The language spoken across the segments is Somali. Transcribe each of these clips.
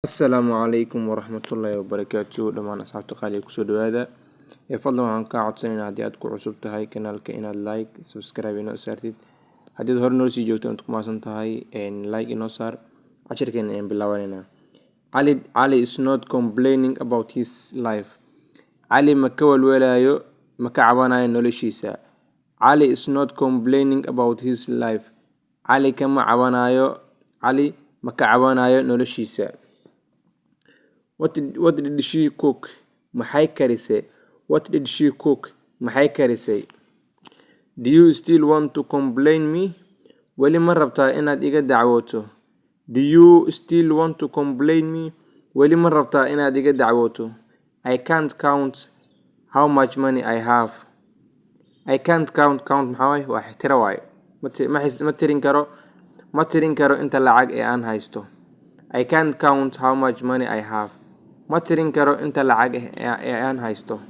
Asalaamu calaykum waraxmatullaahi wabarakaatu. Dhammaan asxaabta qaaliga, kusoo dhawaada. Ee fadlan waxaan kaa codsanaynaa, haddii aad ku cusub tahay kanaalka, inaad like, subscribe inoo saartid. Haddii aad hore noo sii joogto, inaad ku mahadsan tahay, like inoo saar. Cashirkeena ayaan bilaabanaynaa. Ali is not complaining about his life. Cali ma ka walwalayo, ma ka cabanayo noloshiisa. Ali is not complaining about his life. Cali kama cabanayo, Cali ma ka cabanayo noloshiisa. What did she cook? Maxay karisay? What did she cook? Maxay karisay? Do you still want to complain me? Weli ma rabtaa inaad iga dacwooto? Do you still want to complain me? Weli ma rabtaa inaad iga dacwooto? I can't count how much money I have. I can't count. Count maxaa waaye? Waa tiro waaye. Ma tirin karo, ma tirin karo inta lacag ee aan haysto. I can't count how much money I have. Ma tirin karo inta lacag ee aan haysto.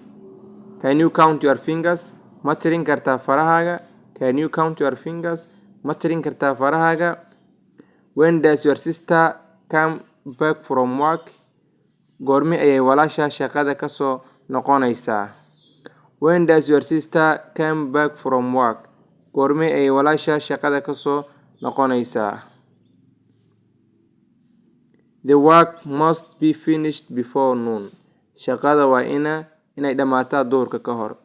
Can you count your fingers? Ma tirin kartaa farahaaga? Can you count your fingers? Ma tirin kartaa farahaaga? When does your sister come back from work? Goorma ayay walaashaa shaqada ka soo noqonaysaa? When does your sister come back from work? Goorma ayay walaashaa shaqada ka soo noqonaysaa? The work must be finished before noon. Shaqada waa inay dhammaataa duhurka ka hor.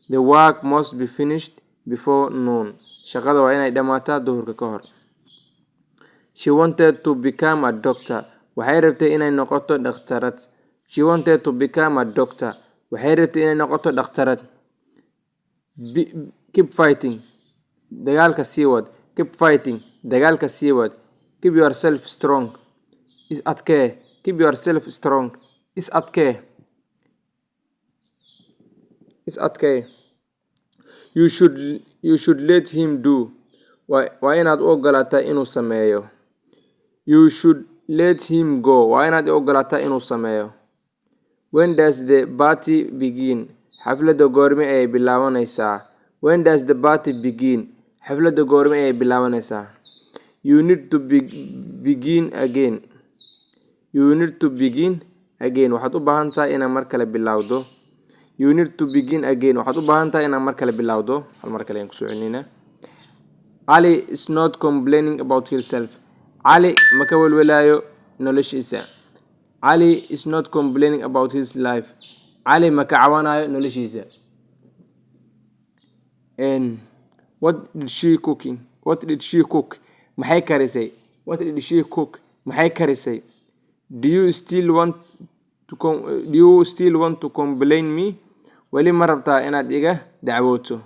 The work must be finished before noon. Shaqada waa inay dhammaataa duhurka ka hor. She wanted to become a doctor. Waxay rabtay inay noqoto dhakhtarad. She wanted to become a doctor. Waxay rabtay inay noqoto dhakhtarad. Keep fighting. Dagaalka sii wad. Keep fighting. Dagaalka sii wad. Keep yourself strong. Is adkee. Keep yourself strong. Is adkee, is adkee. You should let him do. Waa inaad u ogolaataa inuu sameeyo. You should let him go. Waa inaad u ogolaataa inuu sameeyo. When does the party begin? Xafladda goorma ayay bilaabanaysaa? When does the party begin? Xafladda goorma ayay bilaabanaysaa? You need to begin again. You need to begin again. Waxaad u baahan tahay inaad mar kale bilowdo. You need to begin again. Waxaad u baahan tahay inaad mar kale bilowdo. Hal mar kale ayaan kusoo celinayna. Ali is not complaining about himself. Cali ma ka welwelaayo noloshiisa. Ali is not complaining about his life. Cali ma ka cabanayo noloshiisa. And what did she cooking? What did she cook? Maxay karisay? What did she cook? Maxay karisay? Do you still want to complain me? Weli ma rabtaa inaad iga dacwooto?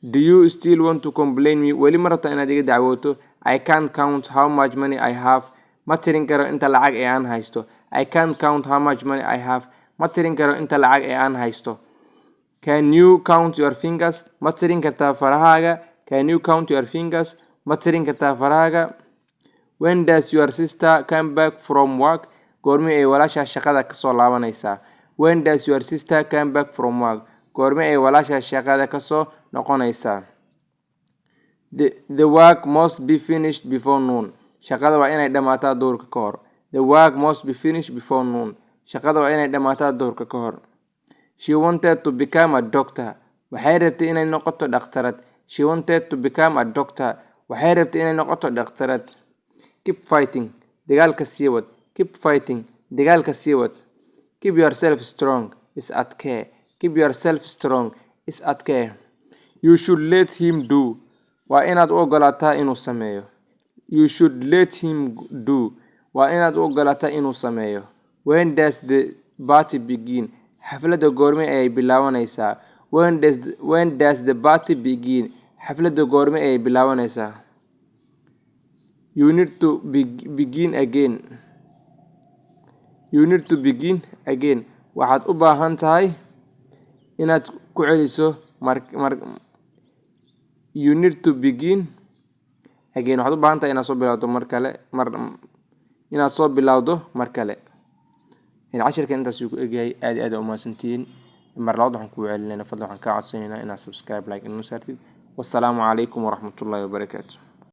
Do you still want to complain me? Weli ma rabtaa inaad iga dacwooto? I can't count how much money I have. Ma tirin karo inta lacag ee aan haysto. I can't count how much money I have. Ma tirin karo inta lacag ee aan haysto. Can you count your fingers? Ma tirin kartaa farahaaga? Can you count your fingers? Ma tirin kartaa farahaaga? When does your sister come back from work? Goorma ay walaashaa shaqada kasoo laabanaysaa? When does your sister come back from work? Goorma ay walaashaa shaqada kasoo noqonaysaa? The work must be finished before noon. Shaqada waa inay dhammaataa duhurka ka hor. The work must be finished before noon. Shaqada waa inay dhammaataa duhurka ka hor. She wanted to become a doctor. Waxay rabtay inay noqoto dhakhtarad. She wanted to become a doctor. Waxay rabtay inay noqoto dhakhtarad. Keep fighting. Dagaalka sii wad. Keep fighting. Dagaalka sii wad. Keep yourself strong. Is adkee. Keep yourself strong. Is adkee. You should let him do. Waa inaad u ogolaataa inuu sameeyo. You should let him do. Waa inaad u ogolaataa inuu sameeyo. When does the party begin? Xafladda goorma ayay bilaabanaysaa? When does the party begin? Xafladda goorma ayay bilaabanaysaa? You need to begin again. You need to begin again. Waxaad u baahan tahay inaad ku celiso mar mar. You need to begin again. Waxaad u baahan tahay inaad soo bilowdo mar kale, mar inaad soo bilowdo mar kale. Cashirkan intaas uu ku egyahay. Aad iyo aad u mahadsantihiin. Mar labaad waxaan kugu celinayna, fadlan waxaan kaa codsanaynaa inaad subscribe, like inoo saartid. Wassalaamu calaykum waraxmatullaahi wabarakaatu.